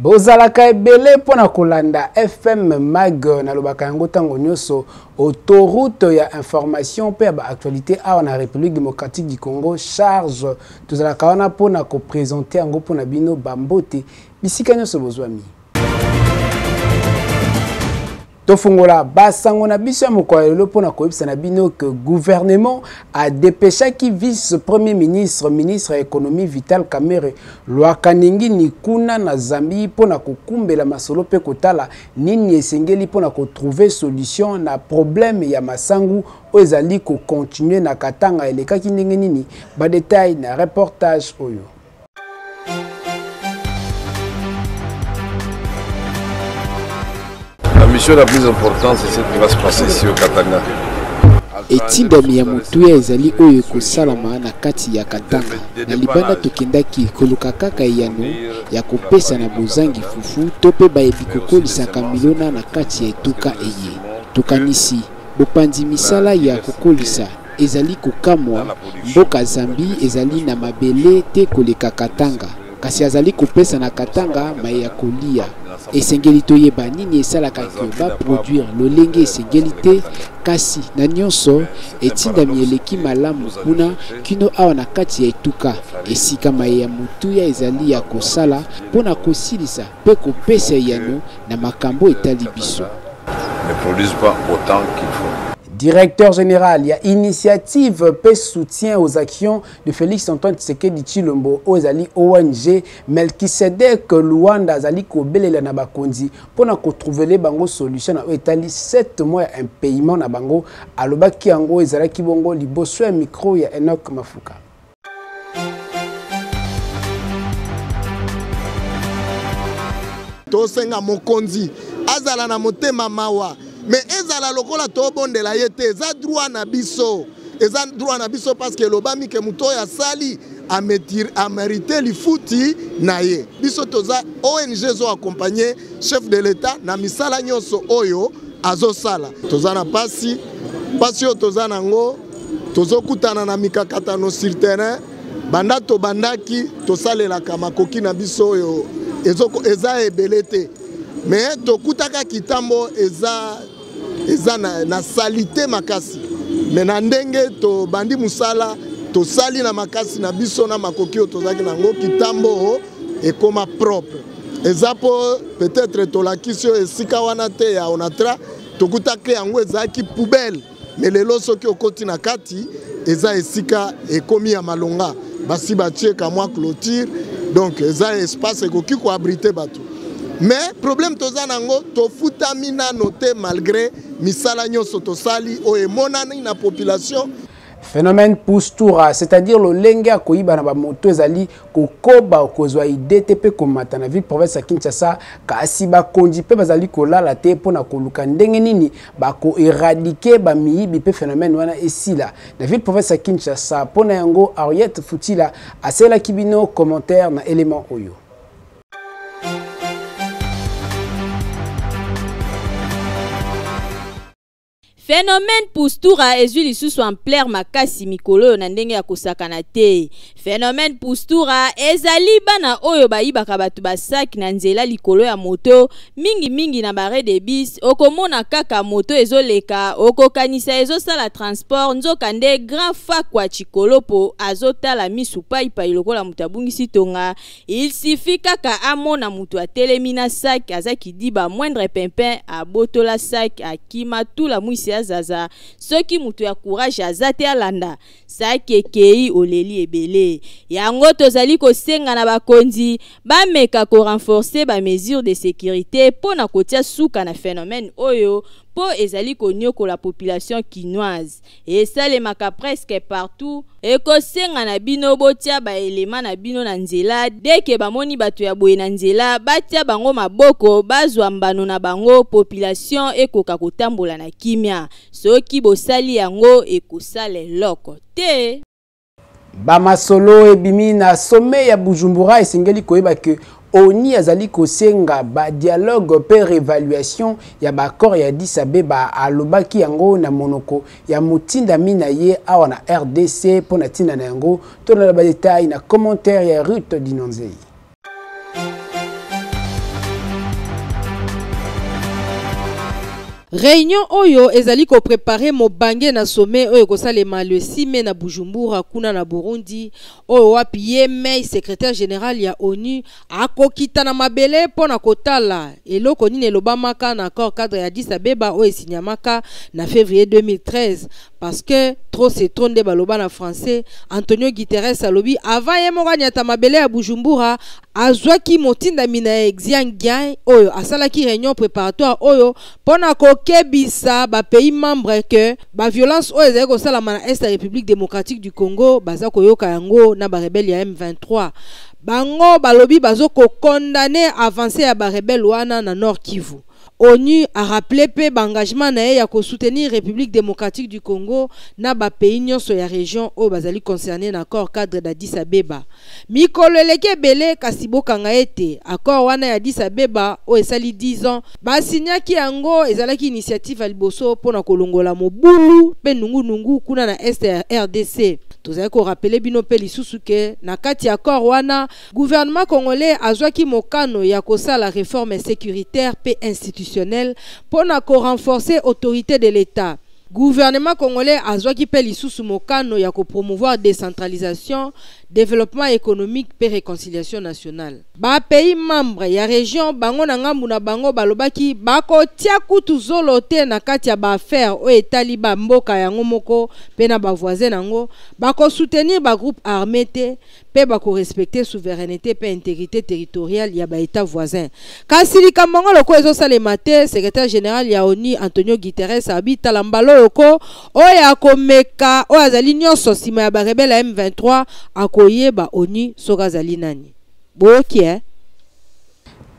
Bozalaka ebele mpo na kolanda FM Mag, nalobaka yango ntango nyonso, autoroute ya information mpe ya baactualité awa na République démocratique du Congo charge. Tozalaka wana mpo na kopresente yango mpo na bino bambote bisika nyonso bozwami. Tofungola basango na biso ya mokolo ya lelo mpo na koyebisa na bino que gouvernement adepeshaki vice premier ministre, ministre ya économie Vital Kamerhe Lwakaningini kuna na Zambie mpo na kokumbela masolo mpe kotala nini esengeli mpo na kotrouver solution na problème ya masangu oyo ezali kocontinue na Katanga. Elekaki ndenge nini? Ba détails na reportage oyo. La mission la plus importante, c'est ce qui va se passer ici au Katanga. Etindami ya motuya ezali oyo ekosalama na kati ya Katanga. Na libanda tokendaki koluka kaka eyano ya kopesa na bozangi fufu to mpe baye bikokolisaka milona na kati ya etuka eye. Tokanisi bopanzi misala ya kokolisa ezali kokamwa, mboka Zambie ezali na mabele te koleka Katanga, kasi azali kopesa na Katanga maye ya koliya. Esengeli toyeba nini esalaka que ba produire lolenge esengeli te, kasi na nionso etindami eleki malamu kuna kino awa na kati ya etuka, esika maye ya motuya ezali ya kosala mpo na kosilisa mpe kopesa eyano na makambo etali biso. Ne produisent pas autant qu'il faut. Directeur général ya initiative pe soutien aux actions de Félix Antoine Tshisekedi Tshilombo oyo ezali ONG Melchisedek Luanda azali kobelela na bakonzi mpona kotrouvele bango solution na oyo etali 7 mois ya impayement na bango. Alobaki yango ezalaki bongo liboso ya micro ya Enoch Mafuka. Tosenga mokonzi azala na motema mawa, mais ezala lokola tobondela ye te, eza droit na biso, eza droit na biso parce que elobami ke moto oyo asali amérite lifuti na ye. Biso toza ONG ezo accompagner chef de l'État na misala nyonso oyo azosala. Toza na pasi, pasi oyo toza nango, tozokutana na mikakatano sur terrain. Banda tobandaki tosalelaka makoki na biso oyo eza ebele te, mais tokutaka kitambo eza, eza na, na salite makasi, mais na ndenge tobandi mosala tosali na makasi na biso na makoki oyo tozalaki nango, kitambo ekoma propre. Eza po peut-être tolakisi oyo esika wana te ya Onatra, tokutaki yango ezalaki poubelle, mais lelo soki okoti na kati eza esika ekomi ya malonga, basi batie ka mwa clôture, donc eza espace ekoki koabrite bato. Mais problème toza nango, tofutami nano te malgré misala nyonso tosali oyo emonani na population. Phénomène Pustura, c'est-à-dire lolenge ya koyiba na ba moto ezali kokoba kozwa idée te pe komata na ville province ya Kinshasa, kasi bakonzi pe bazali kolala te pona koluka ndenge nini bako éradiquer ba miyibi pe phénomène wana esila na ville province ya Kinshasa. Pona yango Henriette Futila aselaki bino commentaire na élément oyo. Phénomène Pustura ezwi lisusu ampleur makasi mikolo oyo na ndenge ya kosakana te. Phénomène Pustura ezali bana oyo bayibaka bato ba sac na nzela likolo ya moto, mingi mingi na ba arrêt de bus. Okomona kaka moto ezoleka, okokanisa ezosala transport, nzoka nde grand fakwa Chikolopo azotala misu paipai lokola moto abungisi tonga. Il suffit kaka amona mutu atelemi na sac, aza kidiba, moindre pimpin abotola sac, akima tula mwisi azaza. Soki mutu ya courage aza te alanda sac ekei, oleli ebele. Yango tozali kosenga na bakonzi bameka ko renforcer ba mesures de sécurité mpo na kotia suka na phénomène oyo mpo ezali konyokola population kinoise. Esalemaka presque partout. Ekosenga na bino botia ba elema na bino na nzela, dès que bamoni bato ya boye na nzela batia bango maboko, bazwa mbano na bango, population ekoka kotambola na kimia. Soki bosali yango ekosala eloko te. Ba masolo ebimi na sommet ya Bujumbura, esengeli koyeba que ONU azali kosenga ba dialogue pe réévaluation ya ba accord ya Addis Abeba. Alobaki yango na monoko ya motindami na ye awa na RDC mpo na ntina na yango. Tolanda ba détail na commentaire ya Ruth Dinonzei. Reunion oyo ezali ko preparer mobange na sommet oyo ekosalema le 6 mai na Bujumbura kuna na Burundi, oyo wapi ye mei secretaire general ya onu akokita na mabele mpo na kotala eloko nini elobamaka na accord cadre ya Addis Abeba oyo esinyamaka na février 2013, parce que trop c'est trop nde baloba na français. Antonio Guterres alobi avant ye moko anyata mabele ya Bujumbura, azwaki motindami na ye Xiang Gang oyo asalaki réunion préparatoire oyo mpo na kokebisa bapays membre ke baviolence oyo ezali kosalama na est ya République démocratique du Congo, baza koyoka yango na barebele ya M23. Bango balobi bazokokondamner avancée ya barebele wana na Nord Kivu. ONU a rappelé mpe baengagement na ye ya kosoutenir République démocratique du Congo na bapays nyonso ya région oyo bazali concerné na accord cadre d'Addis Abeba. Mikolo eleki ebele, kasi bokanga ete accord wana ya Addis Abeba oyo esali 10 ans basinyaki yango, ezalaki initiative ya liboso mpona kolongola mobulu mpe nungunungu kuna na est ya RDC. Tozali korappeler bino mpe lisusu ke na kati ya accord wana, gouvernement congolais azwaki mokano ya kosala réforme sécuritaire mpe institutionnelle mpona korenforcer autorité de l'État. Gouvernement congolais azwaki mpe lisusu mokano ya kopromouvoir décentralisation, développement économique mpe réconciliation nationale. Bapays membre ya région, bango na ngambu na bango, balobaki bakotia kutu zolo te na kati ya baaffaire oyo etali bamboka yango moko mpe na bavoisin yango, bakosoutenir bagroupe armé te mpe bakorespecter souveraineté mpe intégrité territoriale ya baétat voisin. Kasi likambo yango lokola ezosalema te, secrétaire général ya ONU Antonio Guterres abi tala mbala oyo ko oyo akomeka, oyo azali nyonso nsima ya barebele ya M23 akoyeba ONU soki azali nani. Boyoki eh?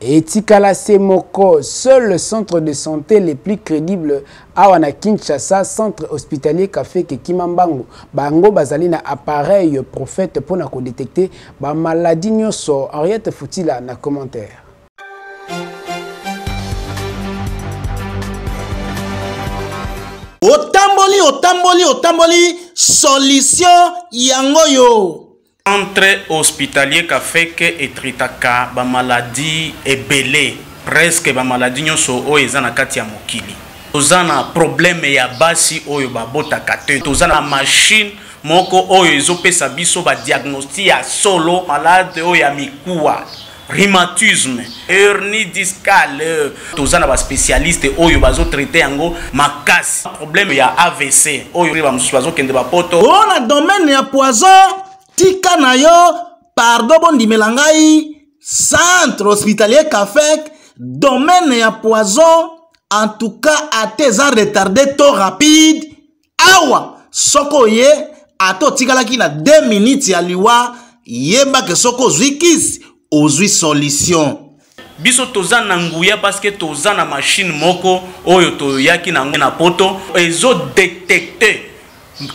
Etikala se moko, seul centre de santé les plus crédibles awa na Kinshasa, centre hospitalier Kafeke Kimambangu. Bango bazali na appareil prophète mpona kodétecter bamaladi nyonso. Henriette Futila na commentaire. Otamboli, otamboli, otamboli, solution yango yo. Centre hospitalier Kafeke etraitaka bamaladi ebele, presque bamaladi nyonso oyo eza na kati ya mokili. Toza na problème ya basi oyo babotaka te, toza na machine moko oyo ezopesa biso badiagnostic ya solo, malade oyo ya mikuwa, rhumatisme, hernie discale, toza na baspécialiste oyo bazotraiter yango makasi. Problème ya AVC oyo bamosusu bazokende bapoto. O na domaine ya poison, tika na yo, pardon, bondimela ngai, centre hospitalier Kafek, domaine ya poison, en tout cas ate eza retardé to rapide, awa soki oye, ate otikalaki na 2 minutes ya liwa, yebake soki ozwi kisi, ozwi solution. Biso toza na nguya parce que toza na machine moko oyo toyaki nango na poto, ezodétecter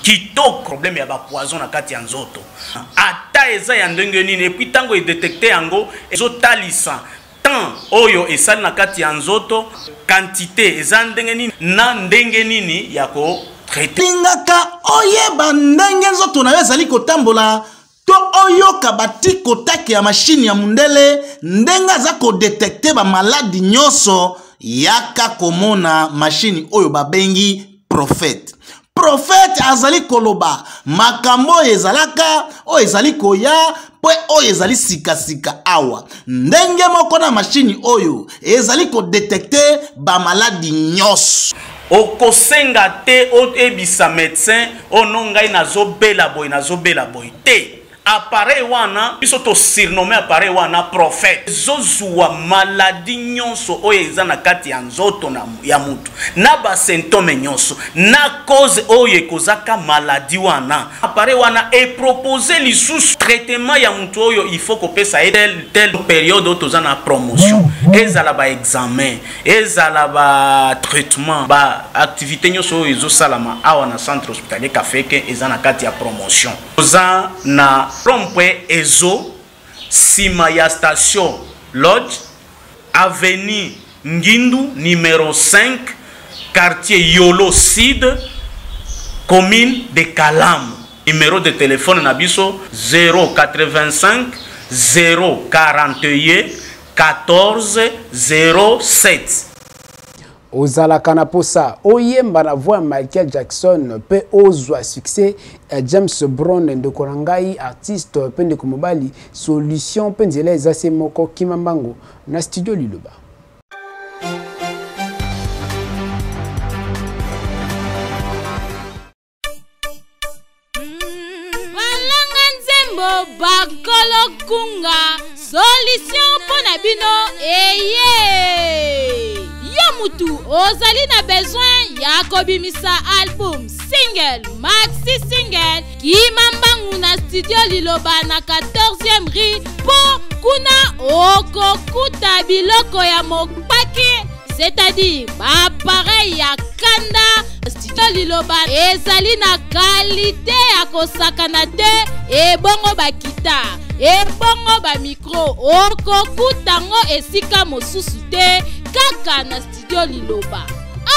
kitoko problème ya bapoison na kati ya nzoto, ata eza ya ndenge nini. Et puis ntango edétecter yango, ezotalisa temps oyo esali na kati ya nzoto, quantité eza ndenge nini na ndenge nini ya kotraiter. Lingaka oyeba ndenge nzoto na yo ezali kotambola to oyoka batikotake ya mashine ya mundele ndenge aza kodétecter bamaladi nyonso, yaka komona mashine oyo babengi prophète. Prophète azali koloba makambo oyo ezalaka, oyo ezali koya mpe oyo ezali sikasika awa. Ndenge moko na mashini oyo ezali kodétecter bamaladi nyonso. Okosenga te oyebisa médecin ono ngai nazobela boye, nazobela boye te. Appareil wana, biso tosurnommer appareil wana prophète, ezozwa maladi nyonso oyo eza na kati ya nzoto na, ya mutu, na basymptôme nyonso, na cause oyo ekozaka maladi wana. Appareil wana epropose lisusu traitement ya mutu oyo il faut kopesa ye tel tel période. Oyo toza na promotion, ezala baexamen, ezala batraitement, baactivité nyonso oyo ezosalama awa na centre hospitalier Kafeke eza na kati ya promotion. Toza na rond-point Ezo, nsima ya station Lodge, avenue Ngindu numéro 5, quartier Yolo Sud, commune de Kalamu. Numéro de téléphone na biso 085 041 14 07. Ozalaka na posa oyemba na voix ya Michael Jackson mpe ozwa succès ya James Brown? Ndeko na ngai artiste mpe ndeko mobali, solution mpe nzela eza se moko: kima mbango na studio Liloba. Balanga nzembo, bakolo kunga, solution mpo na bino eye. Yo mutu ozali na besoin ya kobimisa album, single, maxi single, kima mbangu na studio Liloba na 14e rue, mpo kuna okokuta biloko ya mopaki, c'est-à-dire baappareil ya kanda. Studio Liloba ezali na kalite ya kosakana te. Ebongo bakita, ebongo bamikro, okokuta ngo esika mosusu te, kaka na studio Liloba.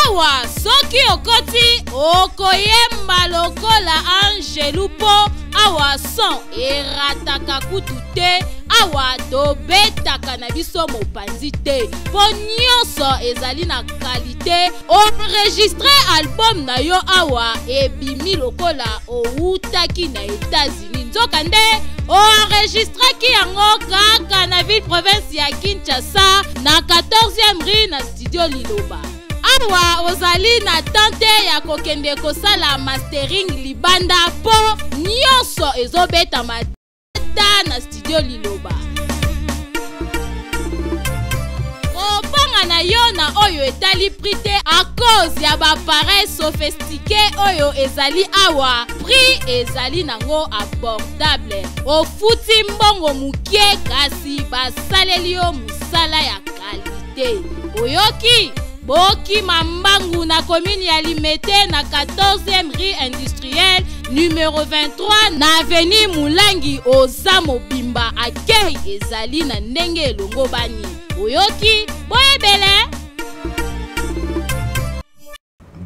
Awa soki okoti, okoyemba lokola angelu, mpo awa son erataka kutu te. Awa tobetaka na biso mopanzi te, mpo nyonso ezali na kalite. Enregistre album na yo awa, ebimi lokola owutaki na États-Unis, nzokande oenregistraki yango kaka na ville province ya Kinshasa, na 14e rue, na studio Liloba. Awa ozali na tante ya kokende kosala mastering libanda, mpo nyonso ezobetama ta na studio Liloba. Kobanga na yo na oyo etali prix te, à cause ya baappareil sophistiqué oyo ezali awa, prix ezali nango abordable. Ofuti mbongo mokie, kasi basaleli yo mosala ya kalite. Oyoki? Bokima mbangu na commune ya Limete, na 14e rue industrielle, numero 23, na avenue Mulangi. Oza mobimba, akei ezali na ndenge elongo bani. Oyoki? Boyebele.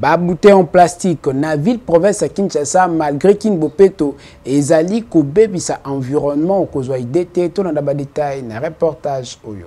Babouteille en plastique na ville province ya Kinshasa, malgré Kin bopeto, ezali kobebisa environnement. Okozwa idée te. Tolanda badetail na reportage oyo.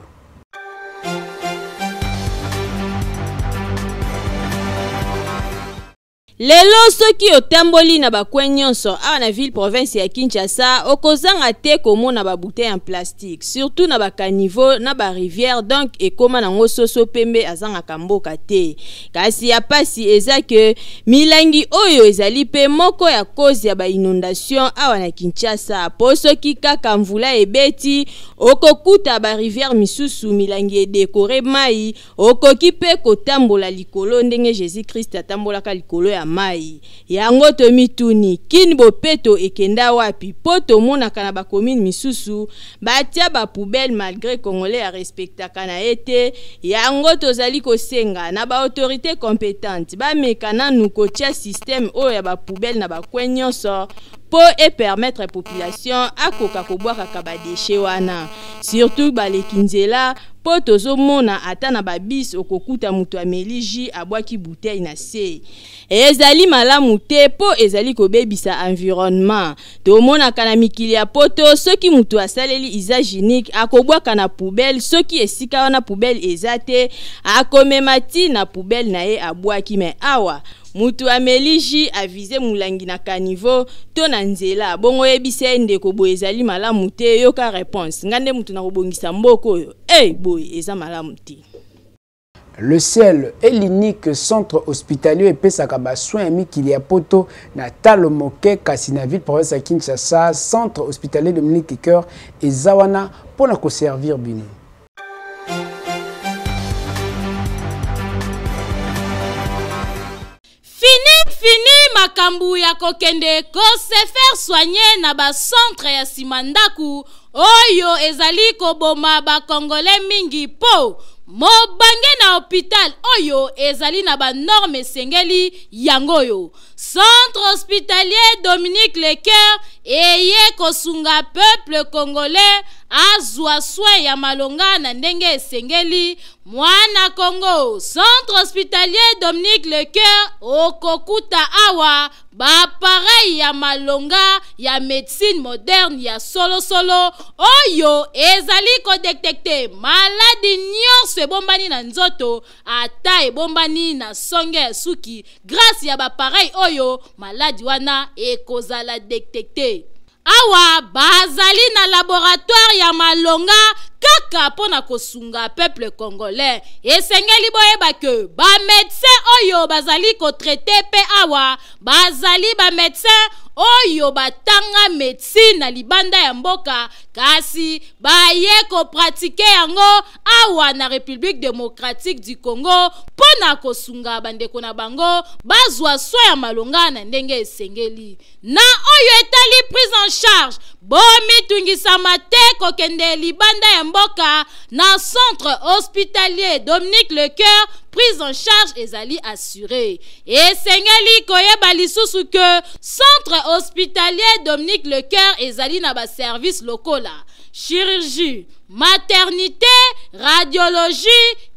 Lelo soki otamboli na bacoin nyonso awa na ville province ya Kinshasa, okozanga te komona babouteille en plastique, surtout na bacaniveau, na barivière. Donc ekóma nango soso pembe azangaka mboka te. Kasi ya pasi eza ke milangi oyo ezali mpe moko ya cause ya bainondation awa na Kinshasa, mpo soki kaka mvula ebeti, okokuta barivière misusu milangi edécorer mai. Okoki mpe kotambola likolo ndenge Jésus Christ atambolaka likolo ya mai. Yango tomituni, Kin bopeto ekenda wapi? Mpo tomonaka na bacommune misusu batia bapoubelle, malgré Congolais arespectaka na ye te. Yango tozali kosenga na baautorité compétente bameka nanu kotia système oyo ya bapoubelle na bacoin nyonso, mpo epermettre population akoka kobwakaka badéchets wana, surtout baleki nzela, mpo tozomona ata na babus, okokuta moto ameli jus, abwaki bouteille na se. Ezali malamu te, mpo ezali kobebisa environnement. Tomonaka na mikili ya Poto, soki moto asaleli usage unique, akobwaka na poubelle. Soki esika wana poubelle eza te, akomema ti na poubelle na ye, abwaki. Mais awa mutu ameli jus, aviser molangi na caniveau to na nzela. Bongo oyebisa ye: "Ndeko, boye ezali malamu te." Yoka réponse: "Nga nde mutu na kobongisa mboka oyo?" Ey, boye eza malamu te. Le ciel est l'unique centre hospitalier epesaka basoin ya mikili ya Poto na talo moke, kasi na ville province ya Kinshasa. Centre hospitalier Dominique Cœur eza wana mpona koservir bino. Fini, fini makambo ya kokende kose faire soigner na bacentre ya nsima ndako oyo ezali koboma bakongole mingi, mpo mobange na hôpital oyo ezali na banorme esengeli. Yango oyo, centre hospitalier Dominique Lecoeur. eye kosunga peuple congolais azwa soin ya malonga na ndenge esengeli. Mwana Congo, centre hospitalier Dominique Lecoeur, okokuta awa baappareil ya malonga ya médecine moderne ya solosolo oyo ezali kodetecte maladi nyonso ebombani na nzoto, ata ebombani na songe ya suki. Grâce ya baappareil oyo, maladi wana ekozala detecte. Awa bazali na laboratoire ya malonga kaka mpo na kosunga peuple congolais. Esengeli boyeba ke bamédecin oyo bazali kotraite mpe awa bazali bamédecin oyo batanga médecine na libanda ya mboka, kasi baye kopratike yango awa na République démocratique du Congo mpo na kosunga bandeko na bango bazwa soin ya malonga na ndenge esengeli. Na oyo etali prise en charge, bomitungisama te kokende libanda ya mboka. Na centre hospitalier Dominique Lecoeur, prise en charge ezali assuré. Esengeli koyeba lisusu ke centre hospitalier Dominique Lecoeur ezali na baservice lokola chirurgie, maternité, radiologie,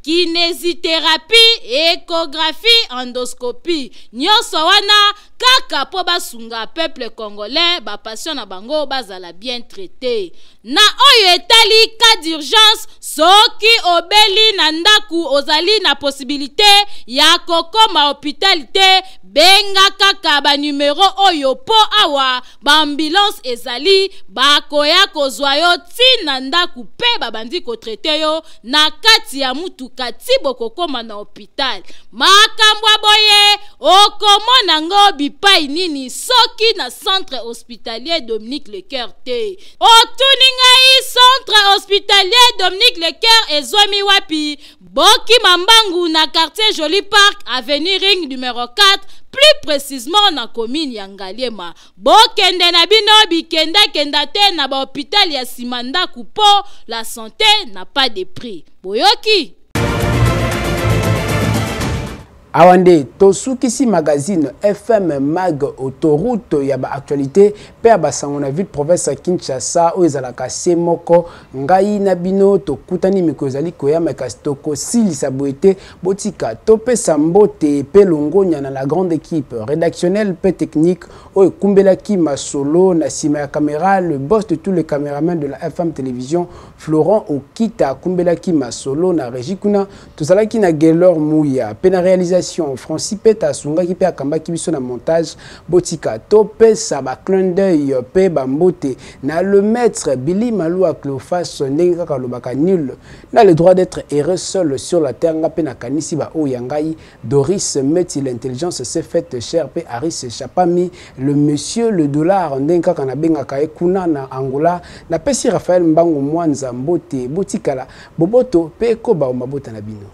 kinésithérapie, échographie, endoscopie. Nyonso wana kaka mpo basunga peuple congolais, bapatient na bango bazala bien traité. Na oyo etali cas d'urgence, soki obeli na ndako, ozali na possibilité ya kokoma hôpital te, benga kaka banumero oyo, mpo awa baambulance ezali, bakoya kozwa yo ntina ndako mpe babandi kotraite yo na kati ya mutuka ti bokokoma na hôpital. Makambo ya boye okomona ngo bipai nini soki na centre hospitalier Dominique Lecoeur te? Otuni ngai, centre hospitalier Dominique Lecoeur ezwami wapi? Bokima mbangu na quartier Joli Park, avenue Ring numéro 4, plus précisément na commune ya Ngaliema. Bokende na bino bikendakenda te na bahôpital ya nsima ndako, mpo la santé n'a pas de prix. Boyoki? Awa nde tosukisi magazine FM Mag, autoroute ya baactualité mpe ya basango na ville province ya Kinshasa, oyo ezalaka se moko ngai na bino. Tokutani mikolo ezali koyama, kasi tokosilisa boye te. Botika topesa mbote mpe longonya na la grande équipe rédactionnelle mpe technique oyo ekumbelaki masolo. Na nsima ya caméra, le boss de tous les caméramans de la FM Télévision, Florent Okita, akumbelaki masolo. Na régie kuna tozalaki na Gelor Muya, mpe na réalisation Francis Peta asungaki mpe akambaki biso na montage. Botika topesa baclin d'œil mpe bambote na le maître Billy Malua Cléophas, ndenge kaka alobaka: "Nul n'a le droit d'être heureux seul sur la terre." Nga mpe nakanisi baoyo ya ngai, Doris Meti, l'intelligence s'est faite chère, mpe Aris Chapami, le monsieur le dollar, ndenge kaka nabengaka ye kuna na Angola. Napesi Raphaël Mbangu Mwanza mbote. Botikala boboto mpe ekoba mabota na bino.